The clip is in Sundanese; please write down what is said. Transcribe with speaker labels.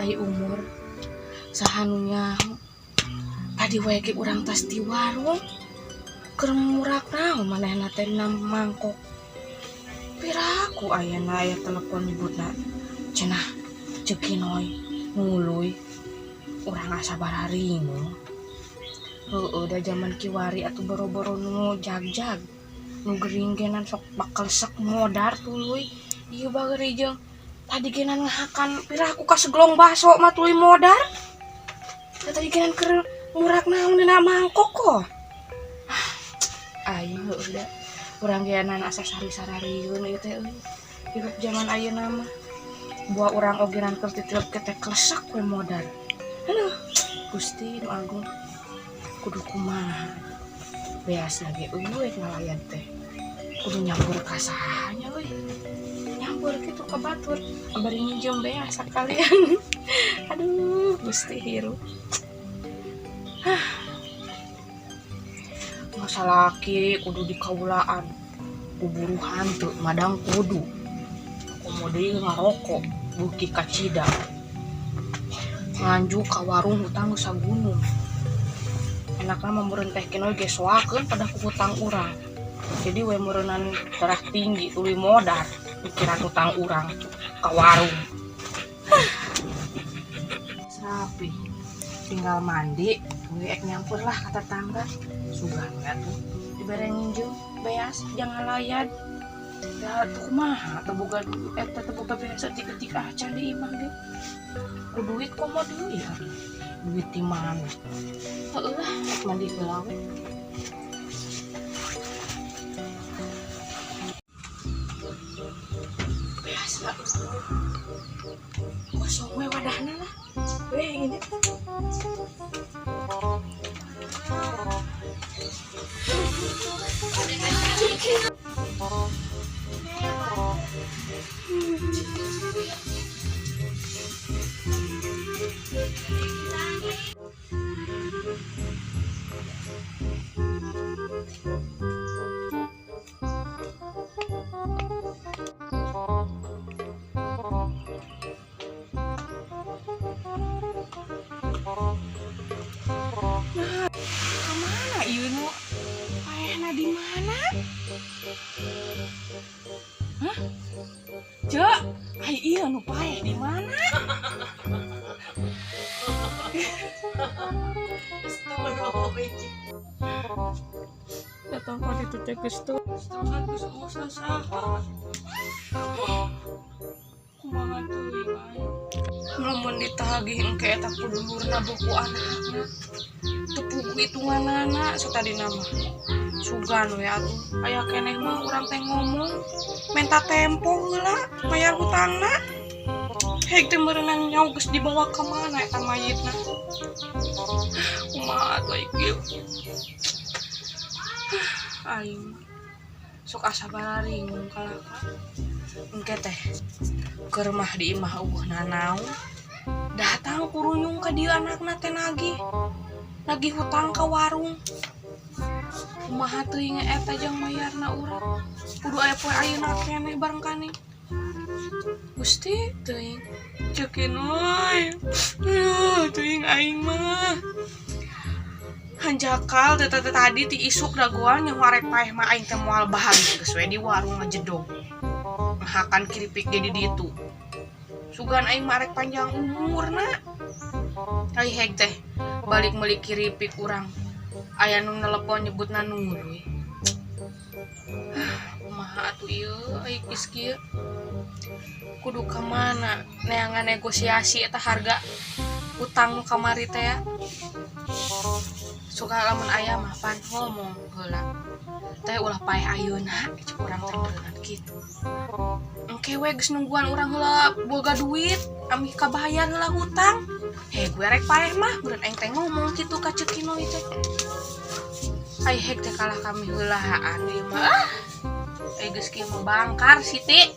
Speaker 1: Ai umur saha nu nyaho. Tadi we ge urang tas di warung keur murak naon manehna teh dina mangkok. Piraku ayana aya telepon nyebutna cenah Ceu Kinoy nguluy urang asa bararingung. Heueuh da jaman kiwari atuh boro-boro nu jag-jag nu gering genan sok bakal sek modar tuluy. Ieu bageri jeung tadi genan ngahakan piraku ka segelong baso mah tuluy modar. Da tadi genan keur murak naon dina mangkok kok. Aing heueuh da urang genan asa sari-sararieun ieu teh euy. Hirup jaman ayeuna mah. Buah urang ogenan keur titilep teh klesek we modar. Aduh, Gusti nu Agung. Kudu kumaha. Beasna ge euy ngalayan teh. Kudu nyambur ka saha nya euy. Nyambur kitu ka batur. Bari nginjem beas sakalian. Aduh, Gusti hirup. Hah. Masa laki kudu dikaulaan. Buburuhan teu madang kudu. Komo deui ngarokok beuki kacida. Nganjuk ka warung hutang geus sagunung. Enakna mah meureun teh Kinoy ge soakeun pada ku hutang urang. Jadi we meureunnan darah tinggi tuluy modar mikiran hutang urang ka warung. Sapi tinggal mandi tuluy ek nyampur lah ka tetangga. Sugan we atuh dibere nginjem beas jangan layad. Da tuh kumaha teu boga duit eta teu boga beas etik-etik acan di imah ge. Ku duit komo deui atuh. Duit ti mana? Heueuh lah, rek mandi heula we. Beas lah. Kosong we wadahna lah. Weh ini. Nah, kemana ieu nu? Paehna di mana? Hah? Cek, ai ieu nu paeh di mana? Datang ka ditu teh geus teu. Setengah geus eueuh saha. Kumaha teuing aing. Lamun ditagih engke eta ku dulurna boh ku anakna. Teu puguh hitunganana satadina mah. Sugan we atuh. Aya keneh mah urang teh ngomong menta tempo heula bayar hutangna. Heg teh meureunang nyaho geus dibawa ka mana eta mayitna. Kumaha atuh ai kieu. Aing sok asa bararingung kalaka. Engke teh keur mah di imah eueuh nanaon. Datang kurunyung ka dieu anakna teh nagih. Nagih hutang ka warung. Kumaha teuing eta jang mayarna urang. Kudu aya poe ayeuna keneh bareng kani. Gusti teuing Ceu Kinoy. Aduh, teuing aing mah. Hanjakal teh teh tadi ti isuk dagoan nyaho arek paeh mah aing teh moal balik geus we di warung ngajedog. Ngahakan kiripik ge di ditu. Sugan aing mah arek panjang umurna. Ai heg teh balik meuli kiripik urang. Aya nu nelepon nyebutna nuluy. Kumaha atuh ieu ai geus kieu. Kudu ka mana neangan negosiasi eta harga utang nu kamari teh ya. Suka lamun aya mah pan ngomong heula. Teh ulah paeh ayeuna cek urang teh meureunnan kitu. Engke we geus nungguan urang heula boga duit amih kabayar heula hutang. Heh gue rek paeh mah meureun aing teh ngomong kitu ka Ceu Kinoy teh. Ai heg teh kalah kami heulaan ieu mah. Ah. Ai geus kieu mah bangkar Siti.